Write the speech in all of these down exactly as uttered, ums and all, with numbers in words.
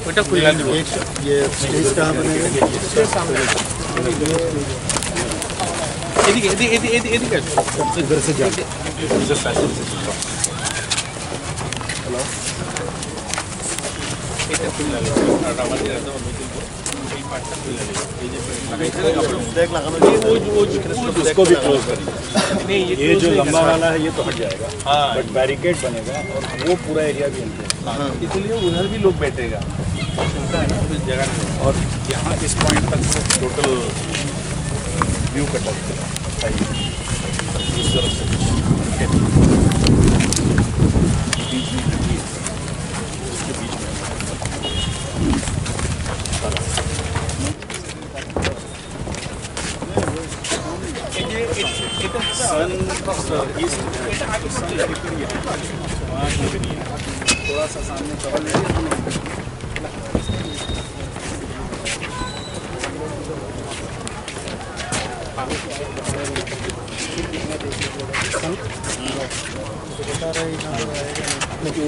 ওটা খুললাম। ये स्टेज कहाँ बनेगा? এদিকে, এদিকে, এদিকে, এদিকে, এদিকে আসো। इधर से जाओ। এটা খুললাম। আর আমাদের একদম নতুন ঘর। এই পার্টটা খুলে নিই। এই যে ব্রেক লাগানো, এই ওই যে, ওই যে, ওই যে उसको भी क्लोज करिए। नहीं, ये ये जो क्लोज नहीं लंबा कर वाला है, ये तो हट जाएगा। हाँ। बट बैरिकेड बनेगा और वो पूरा एरिया भी इनको। हाँ। इसलिए उधर भी लोग बैठेगा। सुनता है ना, कुछ जगह नहीं। और यहाँ इस पॉइंट तक तो टोटल व्यू कट है। इस तरफ से। ठीक है। बीच में भी है। थोड़ा सा सामने कवर।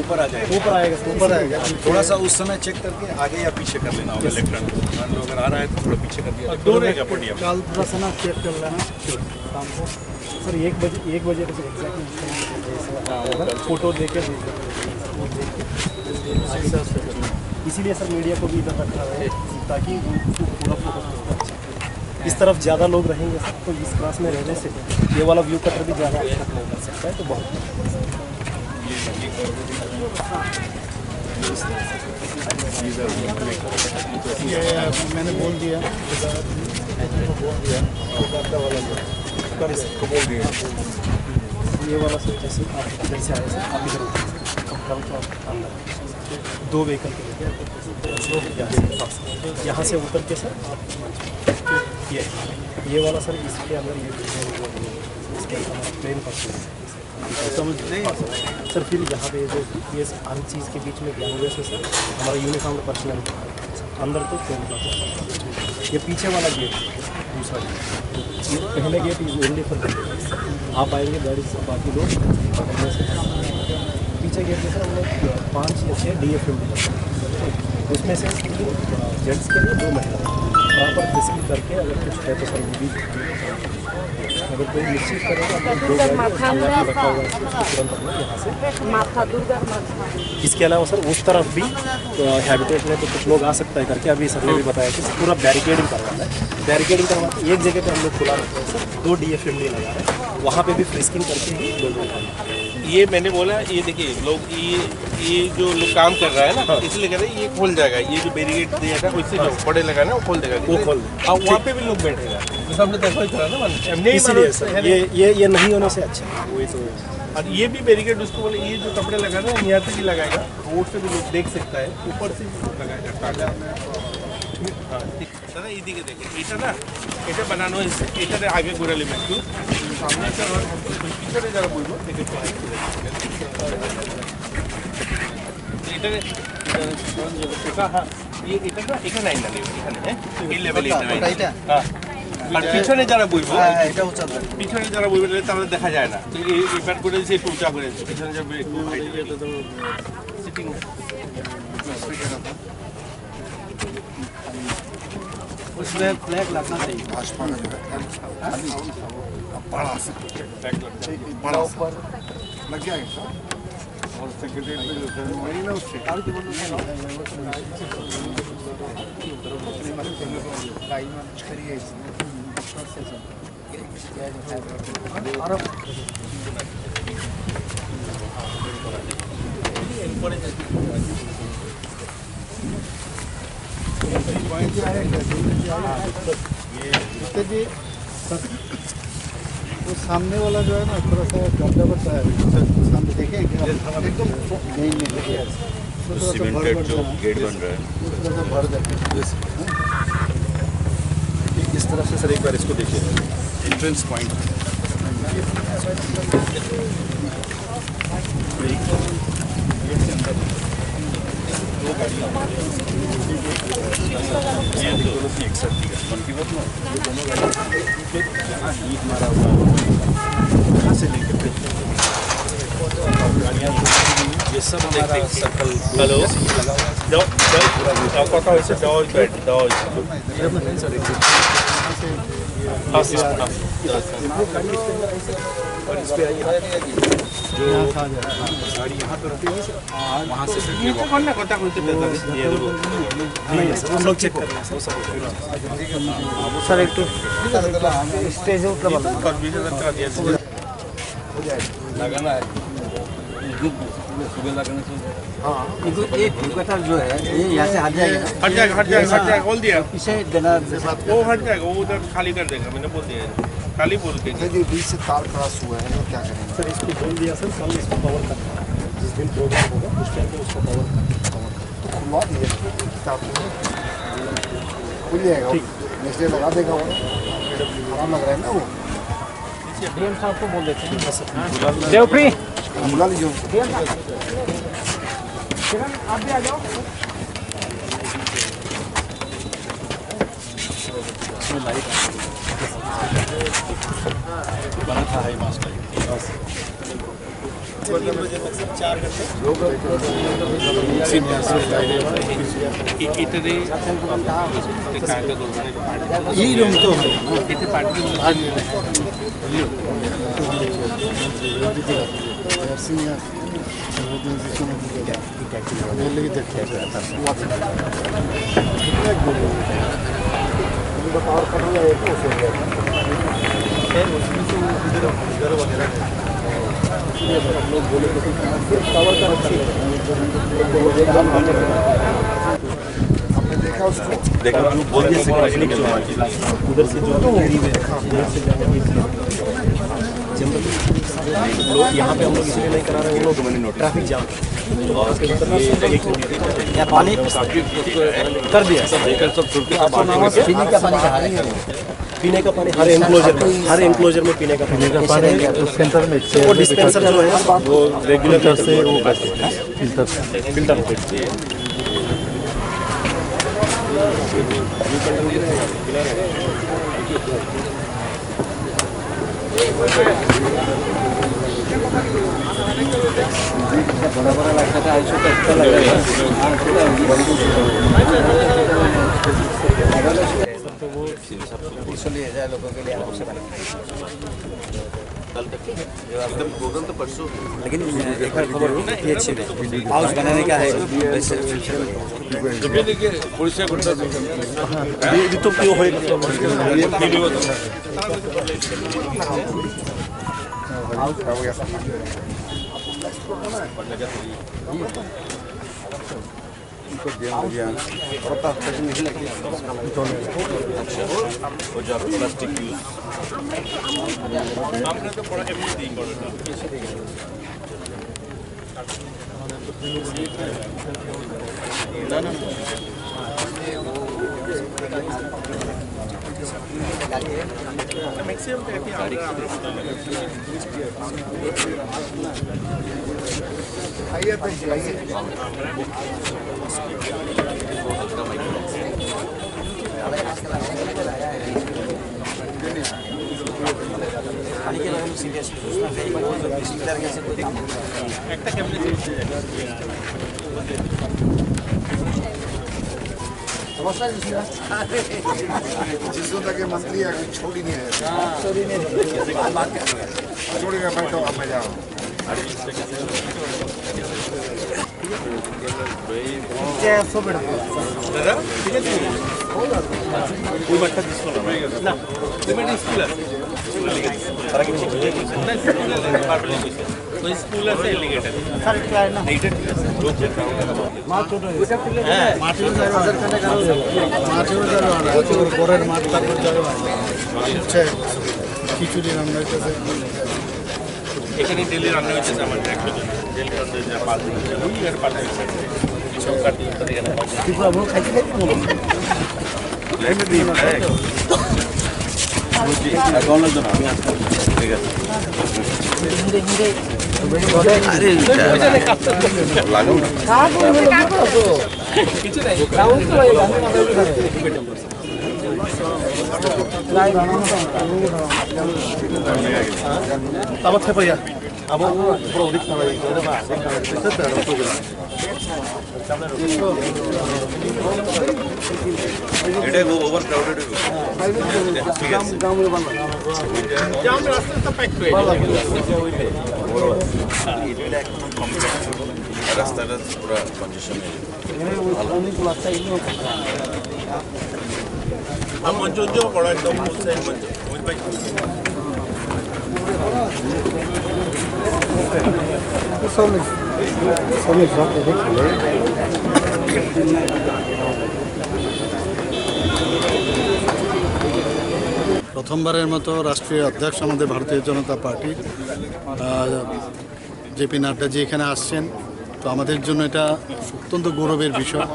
ऊपर आ जाएगा। ऊपर आएगा, ऊपर आएगा। थोड़ा सा उस समय चेक करके आगे या पीछे कर लेना होगा, लेफ्ट टर्न। मान लो अगर आ रहा है तो थोड़ा पीछे कर दिया। और दो रहेगा पटिया। कल थोड़ा सा ना चेक कर लेना शाम को। सर, एक बजे, एक बजे तक एग्जैक्टली फोटो देके, इसीलिए सर मीडिया को भी इधर रखा है ताकि वो पूरा फोकस कर सके। इस तरफ ज़्यादा लोग रहेंगे सर, तो इस क्लास में रहने से ये वाला व्यू कटर भी ज़्यादा अच्छा नहीं कर सकता है, तो बहुत ये मैंने बोल दिया। बोल दिया। इसको बोल दिया। ये वाला सर, जैसे आप इधर से आए सर, आप इधर उतरिए। हम, हम तो अंदर दो व्हीकल के लिए। यहाँ से, यहाँ से उतर के सर, ये, ये वाला सर, इसके अंदर ये इसके प्लेन फंस गया। समझ नहीं। सर, फिर यहाँ पे ये जो, ये हर चीज़ के बीच में गैंगवेस है सर, हमारा यूनिफॉर्म पर्सनल अंदर तो प्लेन फंस गया। ये पीछे वाला गेट, दूसरा गेट, ये पहले गेट इज ओनली फॉर, आप आएंगे गाड़ी से, बाकी लोग पीछे गेट में सर हम लोग पाँच या छः डी एफ एम, उसमें से जेंट्स के लिए दो महिला, प्रॉपर डिस्कस करके अगर कुछ है तो सर वो भी, अगर कोई निश्चित करेगा तो दो गाड़ी माथा में रखा हुआ है, उसको तुरंत हम लोग यहाँ से। माथा दुर्गा माथा। इसके अलावा सर उस तरफ भी हैबिटेट में तो कुछ लोग आ सकता है करके अभी सर ने भी बताया कि पूरा बैरिकेडिंग करवाना है। बैरिकेडिंग करवा के एक जगह पे हम लोग खुला रखते हैं सर, दो डी एफ एम डी लगा रहे हैं, वहाँ पे भी फ्रिस्किंग करके ही लोगों को ये मैंने बोला, ये देखिए, लोग ये, ये जो लोग काम कर रहा है ना, हाँ। इसलिए कह रहे हैं, ये खोल जाएगा, ये जो बैरिकेड दिया था, उससे जो हाँ। बड़े लगा ना, वो खोल देगा। वो खोल देगा। हाँ, वहाँ पे भी लोग बैठेगा। जैसे हमने देखा ही था ना, मतलब, नहीं, इसीलिए मतलब, सर, है ये, ये, ये नहीं होने से अच्छा है। वही तो। और ये भी बैरिकेड उसको बोले, ये जो कपड़े लगा ना, यहाँ तक ही लगाएगा, रोड से भी लोग देख सकता है, ऊपर से भी लोग लगाएगा, ताजा। हाँ, ठीक। দাদা, এইদিকে দেখুন, এটা না, এটা বানানো হয়েছে, এটারে আগে ঘুরালে একটু সামনে, একটা রড, পিছনে যারা বলবো, দেখে একটু আগে ঘুরে দেখুন। এটা, এটা, এটা, হ্যাঁ, ইয়ে, এটা না, এখানে আইন লাগে, এখানে, হ্যাঁ, এই লেভেলে এটা আইন। হ্যাঁ। আর পিছনে যারা বলবো, হ্যাঁ, হ্যাঁ, এটা উঁচা করে। পিছনে যারা বলবো, তাহলে দেখা যায় না। তো এই, এই ব্যাট করে দিয়েছে, একটু উঁচা করে দিয়েছে, পিছনে যাবে একটু হাইট। সিটিং। उसमें फ्लैग लगना चाहिए। भाजपा का जो है, खाली बड़ा सा, बड़ा सा लग जाएगा सर। और सेक्रेटरी में जो है, वही ना उससे। इससे भी वो सामने वाला जो है ना, थोड़ा सा गंदा बनता है, सामने देखें कि हम एकदम मेन में लेके आए। तो थोड़ा सा सीमेंटेड भर जो भर गेट बन रहा है। थोड़ा सा भर जाता है। इस तरफ से सर एक बार इसको देखिए, एंट्रेंस पॉइंट। गेट से अंदर। ये तो एक साथ ही है। मन की बात ना, ये दोनों गाड़ियाँ, यहाँ ईंट मारा हुआ है, यहाँ से लेके गाड़ियाँ, ये सब हमारा सर्कल हेलो। लगा हुआ है। जाओ, जाओ। जाओ, कथा होइसे, जाओ, बैठ, जाओ। हाँ, सर, हाँ। और इस पे आइए। जो गाड़ी यहाँ पे रुकेगी, सर। वहाँ से फिर ये तो कौन ना कोता कोई तो पता नहीं। ये देखो। नहीं, नहीं, सर, हम लोग चेक कर रहे हैं, सर, सब हो जाएगा। सर, एक तो स्टेज ऊपर वाला। लगाना है। सुबह लगाना चाहिए। हाँ। क्योंकि ये फूल का जो है, ये यहाँ से हट जाएगा। हट जाएगा, हट जाएगा, हट जाएगा, खोल दिया। इसे देना। वो हट जाएगा, वो उधर खाली कर देगा, मैंने बोल दिया है। खाली बोल के। सर, ये बीच से तार क्रॉस हुआ है, क्या करेंगे? सर, इसको बोल दिया सर, कल इसको कवर करना है। जिस दिन प्रोग्राम होगा, उस टाइम पे उसको कवर करना है। तो खुलवा दिए किताब को। खुल जाएगा वो। ठीक। नेक्स्ट डे लगा देगा वो। आराम लग रहा है ना वो? डीएम साहब को बोल देते हैं। देवप्री। बुला लीजिए उनको। डीएम साहब। किरण, आप भी आ जाओ। बना था हाई मास्टर। देखो, जो बोल दिया, उधर से जो, उधर से जो, लोग, यहाँ पे हम लोग इसलिए नहीं करा रहे, वो लोग ट्रैफिक जाम। या पानी कर दिया। पीने का पानी कहाँ है? पीने का पानी हर एंक्लोजर में, हर एंक्लोजर में पीने का पानी। पीने का पानी सेंटर में वो डिस्पेंसर जो है, वो रेगुलर से वो फिल्टर। फिल्टर। इसलिए ऐसा लोगों के लिए अलग से बना। कल तक एकदम प्रोग्राम तो परसों। लेकिन एक बार खबर हो, पीएचसी में पाउच बनाने का है, वैसे ये, ये तो क्यों होएगा? समस्या किसी का? जिसको तक ये मंत्री है, कोई छोड़ ही नहीं रहे। छोड़ ही नहीं रहे। छोड़ेगा भाई, तो अब मैं जाऊँ। মাঠেও যাবে, আধার কার্ডে কারো যাবে। মাঠেও যাবে, আর এত বড় ঘরের মাঠ, তারপর যাবে। খিচুড়ি রান্না হইতেছে। এখানে ডেলি রান্না হইতেছে আমার একশো জন। ডেলি রান্না হইতেছে পাঁচ দিন। ওই আর পাঁচ দিন। সব কাটি উঠে এখানে পাঁচ দিন। ত্রিপুরা ভোগ খাইতে খাইতে বলো। লেখে দিই, ভাই। বুঝছি, এখন লোকজন আমি আসবো। ঠিক আছে। আরে, লাগাও না। Abo thepa ya. Abo borok rik thalai. এটা খুব ওভার ক্রাউডেড হইব। ঠিক আছে। জাম রাস্তা তো প্যাক হয়ে যাবে। রাস্তাটা পুরো কনজেশন হয়ে যাবে। প্রথমবারের মতো রাষ্ট্রীয় অধ্যক্ষ আমাদের ভারতীয় জনতা পার্টির, আহ, জেপি নাড্ডা জি এখানে আসছেন, তো আমাদের জন্য এটা অত্যন্ত গৌরবের বিষয়।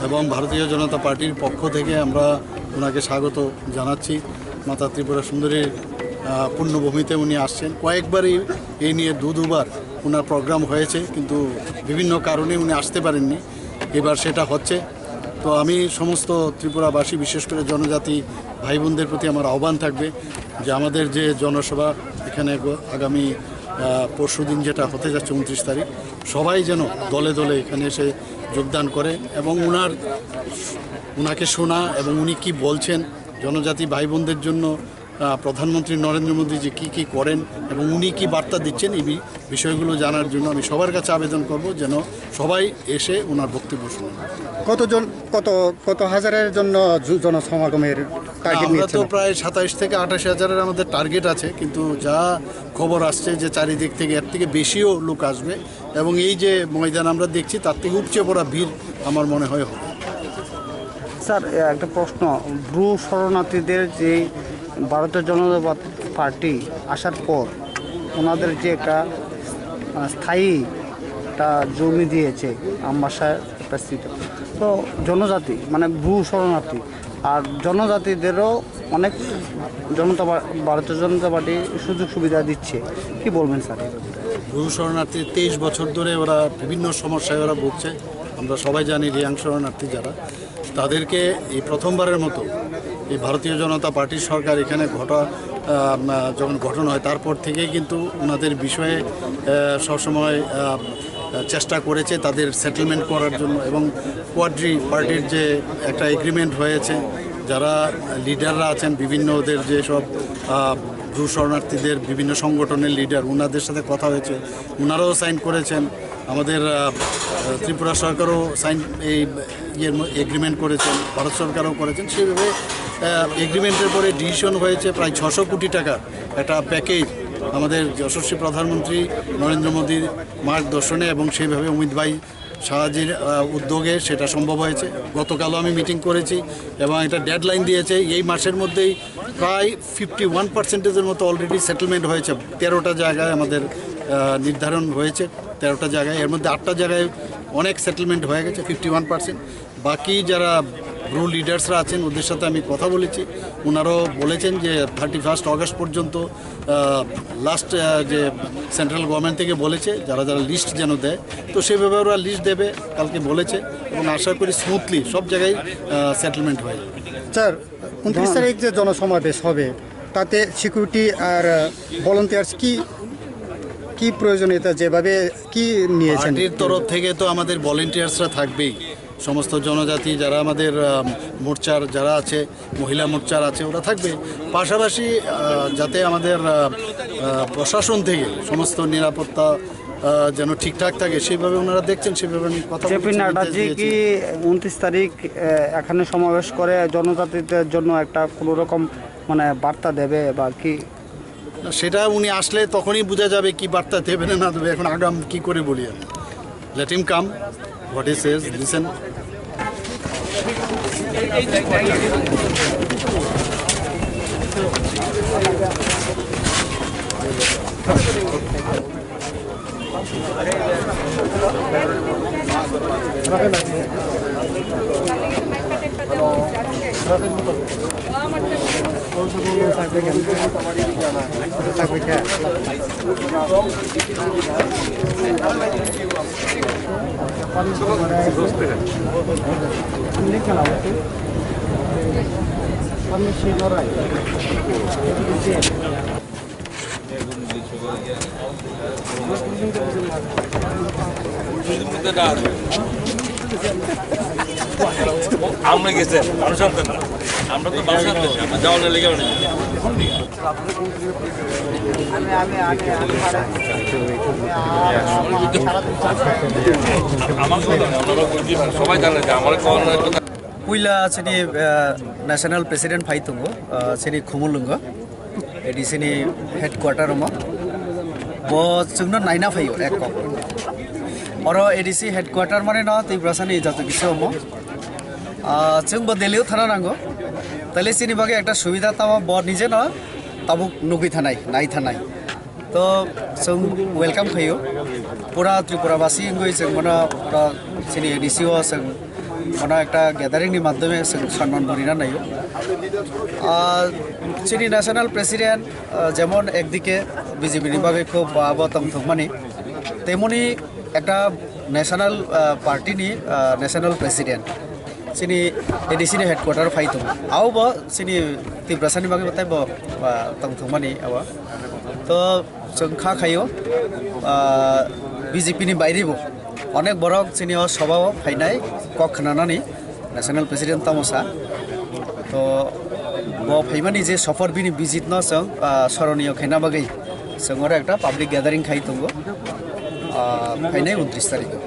এবং ভারতীয় জনতা পার্টির পক্ষ থেকে আমরা ওনাকে স্বাগত জানাচ্ছি। মাতা ত্রিপুরা সুন্দরীর, আহ, পুণ্যভূমিতে উনি আসছেন। কয়েকবারই এই নিয়ে দু দুবার ওনার প্রোগ্রাম হয়েছে, কিন্তু বিভিন্ন কারণে উনি আসতে পারেননি। এবার সেটা হচ্ছে। তো আমি সমস্ত ত্রিপুরাবাসী, বিশেষ করে জনজাতি ভাই বোনদের প্রতি আমার আহ্বান থাকবে যে আমাদের যে জনসভা এখানে গ-, আগামী, আহ, পরশুদিন যেটা হতে যাচ্ছে ঊনত্রিশ তারিখ, সবাই যেন দলে দলে এখানে এসে যোগদান করে এবং ওনার, ওনাকে শোনা এবং উনি কি বলছেন জনজাতি ভাই বোনদের জন্য, আহ, প্রধানমন্ত্রী নরেন্দ্র মোদী যে কি কি করেন এবং উনি কি বার্তা দিচ্ছেন, এই বি-, বিষয়গুলো জানার জন্য আমি সবার কাছে আবেদন করব যেন সবাই এসে ওনার বক্তব্য শুনুন। কতজন, কত, কত হাজারের জন্য জু-, জনসমাগমের টার্গেট আমরা তো নিয়েছেন? প্রায় সাতাইশ থেকে আটাশি হাজারের আমাদের টার্গেট আছে, কিন্তু যা খবর আসছে যে চারিদিক থেকে এর থেকে বেশিও লোক আসবে এবং এই যে ময়দান আমরা দেখছি তার থেকে উপচে পড়া ভিড় আমার মনে হয় হবে। স্যার, এ, একটা প্রশ্ন, ব্রু শরণার্থীদের যে ভারতীয় জনতা পার্টি আসার পর ওনাদের যে একটা, আহ, স্থায়ী একটা জমি দিয়েছে আমবাসায় একটা সিট, তো জনজাতি মানে ব্রু শরণার্থী আর জনজাতিদেরও অনেক জনতা পা-, ভারতীয় জনতা পার্টি সুযোগ সুবিধা দিচ্ছে, কি বলবেন স্যার? ব্রু শরণার্থী তেইশ বছর ধরে ওরা বিভিন্ন সমস্যায় ওরা ভুগছে। আমরা সবাই জানি রিয়াং শরণার্থী যারা, তাদেরকে এই প্রথমবারের মতো এই ভারতীয় জনতা পার্টির সরকার এখানে ঘটা-, আহ, যখন গঠন হয়, তারপর থেকেই কিন্তু ওনাদের বিষয়ে, আহ, সবসময়, আহ, চেষ্টা করেছে তাদের সেটেলমেন্ট করার জন্য। এবং কোয়াড্রি পার্টির যে একটা এগ্রিমেন্ট হয়েছে, যারা লিডাররা আছেন বিভিন্ন ওদের যেসব, আহ, ব্রু শরণার্থীদের বিভিন্ন সংগঠনের লিডার, ওনাদের সাথে কথা হয়েছে, ওনারাও সাইন করেছেন। আমাদের, আহ, ত্রিপুরা সরকারও সাইন, এই ইয়ের ম-, এগ্রিমেন্ট করেছেন, ভারত সরকারও করেছেন। সেইভাবে, আহ, এগ্রিমেন্টের পরে ডিসিশন হয়েছে প্রায় ছশো কোটি টাকা একটা প্যাকেজ আমাদের যশস্বী প্রধানমন্ত্রী নরেন্দ্র মোদীর মার্গদর্শনে এবং সেইভাবে অমিত ভাই শাহজির, আহ, উদ্যোগে সেটা সম্ভব হয়েছে। গতকালও আমি মিটিং করেছি এবং একটা ডেডলাইন দিয়েছে, এই মাসের মধ্যেই প্রায় ফিফটি ওয়ান পার্সেন্টেজের মতো অলরেডি সেটেলমেন্ট হয়েছে। তেরোটা জায়গায় আমাদের, আহ, নির্ধারণ হয়েছে, তেরোটা জায়গায়, এর মধ্যে আটটা জায়গায় অনেক সেটেলমেন্ট হয়ে গেছে, ফিফটি ওয়ান পার্সেন্ট। বাকি যারা ব্রু লিডার্সরা আছেন, ওদের সাথে আমি কথা বলেছি, ওনারাও বলেছেন যে থার্টি ফার্স্ট অগস্ট পর্যন্ত, আহ, লাস্ট, আহ, যে সেন্ট্রাল গভর্নমেন্ট থেকে বলেছে, যারা যারা লিস্ট যেন দেয়, তো সেভাবে ওরা লিস্ট দেবে কালকে বলেছে, এবং আশা করি স্মুথলি সব জায়গায়, আহ, সেটেলমেন্ট হয়ে যাবে। স্যার, ঊনত্রিশ তারিখ যে জনসমাবেশ হবে, তাতে সিকিউরিটি আর, আহ, ভলান্টিয়ার্স কি, কি প্রয়োজনীয়তা, যেভাবে কি নিয়েছেন? পার্টির তরফ থেকে তো আমাদের ভলান্টিয়ার্সরা থাকবেই, সমস্ত জনজাতি যারা আমাদের, আহ, মোর্চার যারা আছে, মহিলা মোর্চার আছে, ওরা থাকবে। পাশাপাশি, আহ, যাতে আমাদের, আহ, আহ, প্রশাসন থেকে সমস্ত নিরাপত্তা, আহ, যেন ঠিকঠাক থাকে, সেইভাবে ওনারা দেখছেন, সেইভাবে আমি কথা জেপি বলেছি, নাড্ডা নির্দেশ জি দিয়েছি। কি ঊনত্রিশ তারিখ, আহ, এখানে সমাবেশ করে জনজাতিদের জন্য একটা কোনো রকম মানে বার্তা দেবে বা কি? না, সেটা উনি আসলে তখনই বোঝা যাবে কি বার্তা দেবে না, না দেবে। এখন আগাম কি করে বলি আমি? Let him come, what he says, listen. আমরা গেছে, মানুষ আনতে না। আমরা তো মানুষ আনতে, আমরা যাওয়ার লেগে অনেক। আমার কথা না, আমরা বলছি, সবাই জানে যে আমার কোন Puila chini, ah, national president phai tongo, ah, chini Khumulwngo, A D C ni headquarter omo. Bo chwngno naina phaio ek kok. Oro A D C headquarter mane no Tiprasani joto kisi omo. Ah, chwng bo Delhi o thana nango. Tale chini bagwi ekta subida tamo bo nije no tabuk nugwi thanai, nai thanai. To chwng welcome khaio. Pura Tripura basi wngwi chwng bono pura chini A D C o chwng bono ekta gathering ni madhyome chwng sanman bo rina naio. Ah, chini national president, ah, jemon ekdike B J P ni bagwi khub, ah, bo tongthokmani, temoni ekta national, ah, party ni, ah, national president. Chini A D C ni headquarter phai tongo. Abo bo chini Tiprasani bagwi bo teibo, ah, tongthokmani abo. To chwng kha khaio, ah, B J P ni bairibo onek borok chini o sobao phainai kok khnanani national president tamo sa. To bo phaimani je sophor bini visit no chwng, ah, soroniyo khaina bagwi chwng oro ekta public gathering khai tongo, ah, phainai untris tarikh o.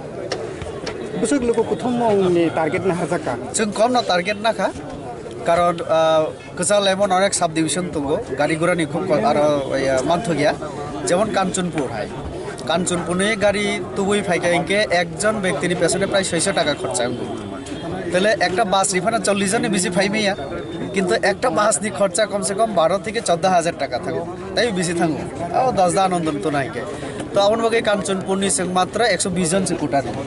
Bwswk luku kuthumungni target naharjakha? Chwng komno target nakha, karon, ah, kwchal emon onek subdivision tongo, gari gurani khub ko-, aro, ya, manthokya, jemon Kanchanpur hai. Kanchanpurni gari tubui phaikha hinkhe ekjon bektini pesone prai soiso taka khorcha wngo. Tele ekta bus riphano chollish jonni bisi phai maya, kintu ekta bus ni khorcha komse kom baro theke choddo hajar taka thango, tai bisi thango. O dos dan ondon tuna hinkhe. To aboni bagwi Kanchanpurni chwng matro ekso bish jon se quota tongo.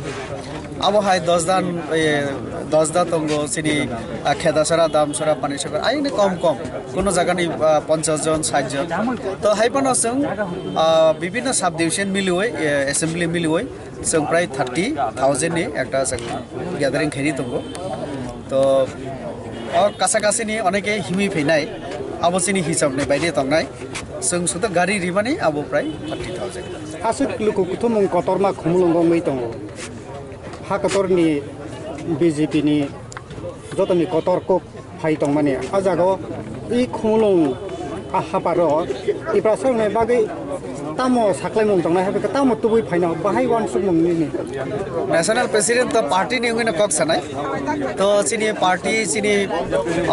Abo hai dos dan, eh, dos da tongo chini, ah, Khedasara, Damsara, Panisara, aini kom kom. Kono jagani, ah, ponchash jon, sait jon. To hai phano chwng, ah, bibhinno subdivision miliwi, eh, assembly miliwi, chwng prai thirty thousand ni ekta chwng gathering khaini tongo. To o kasa kasini oneke himwi phainai, abo chini hisab ni baide tongnai. Chwng sudo gari rimani abo prai thirty thousand. Aswk luku kuthumung kotorma Khumulwngo wngwi tongo. Ha kotorni B J P ni jotoni kotor kok phai tongmani. A jaga o i Khumulwng a haparo Tiprasa wngni bagwi tamo saklaimung tongnai, haikhe tamo tubui phaino bahai uansukmung nini? National President to party ni wngwi no kok sanai. To chini party, chini,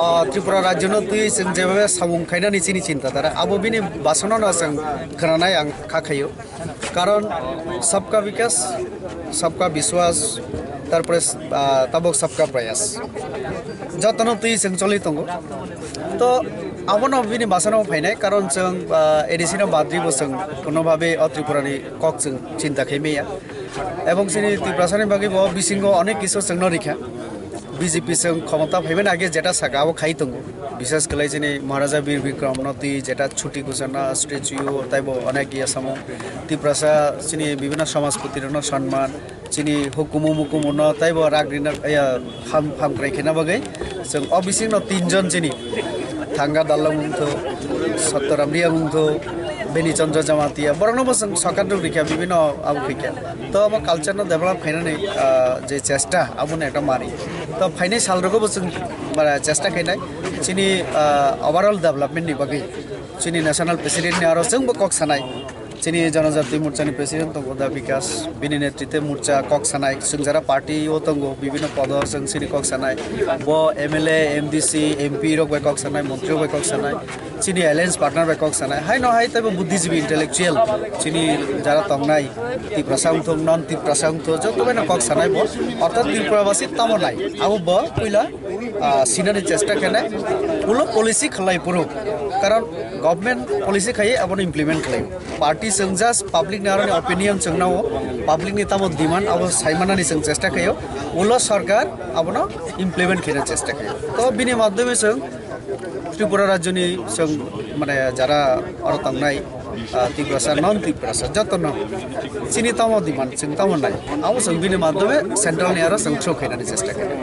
ah, Tripura rajyo no twi chwng jebabe samung khainani chini chinta dhara. Abo bini basono no chwng khwnanai ang kha khaio. Karon sabka vikas, sabka biswas, tarpore, ah, tabok sabka prayas. Jotono twi chwng choli tongo. To abono bini basano phainai, karon chwng, ah, A D C no badri bo chwng kono babe o Tripura ni kok chwng chinta khai maya. Ebong chini Tiprasa ni bagwi bo bisingo onek kisu chwngno rikha. B J P chwng khomota phaimani age jeta saka abo khai tongo. Bishes khlai chini Maharaja Bir Bikram no twi jeta chuti kuchana statue taibo onek ya samung. Tiprasa chini bibhinno samajpoti rokno sanman, chini hukumu mukumu no taibo rak rina ya ham, ham krai khena bagwi. Chwng o bisingno tinjon chini Thanga Dalong wngtho, Satyaram Riang wngtho, Beni Chandra Jamatia, borokno bo chwng sokat rok rikha bibhinno abo khaikha. To abo culture no develop khainani, ah, je chesta, aboni ekta mari. To phainai sal rogo bo chwng, mara, chesta khainai. Chini, ah, overall development ni bagwi. Chini national president ni aro chwng bo kok sanai. Chini Janajati Morcha ni president tongo Da Bikas. Bini netritwe morcha kok sanai. Chwng jara party o tongo, bibhinno podo chwng chini kok sanai. Bo M L A, M D C, M P rok bai kok sanai, montri rok bai kok sanai. Chini alliance partner bai kok sanai. Haino hai teibo buddhijibi intellectual. Chini jara tongnai. Tiprasa wngthok, non Tiprasa wngthok, joto bai no kok sanai bo. Orthat Tripura basi tamo nai. Abo bo puila, ah, sinani chesta khenai. Ulo policy khlai phuru. Karon government policy khai abono implement khlai. Party chwng just public ni aroni opinion chwng nao, public ni tamo demand abo saimanani chwng chesta khaio. Ulo sarkar abono implement khaina chesta khaio. To bini madhyome chwng Tripura rajyoni chwng mane jara aro tangnai, ah, Tiprasa, non Tiprasa, jotono chini tamo demand, chwng tamo nai. Abo chwng bini madhyome central ni aro chwng through khainani chesta khaio.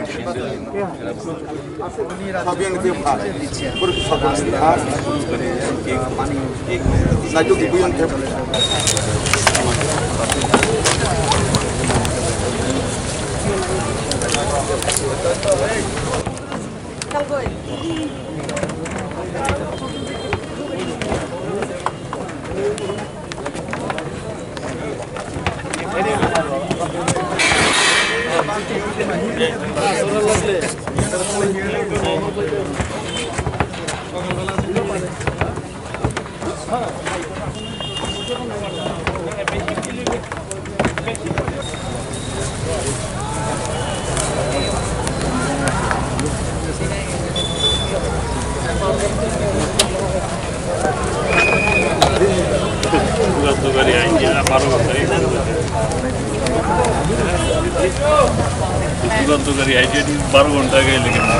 বারো ঘন্টা গেলে কিন্তু।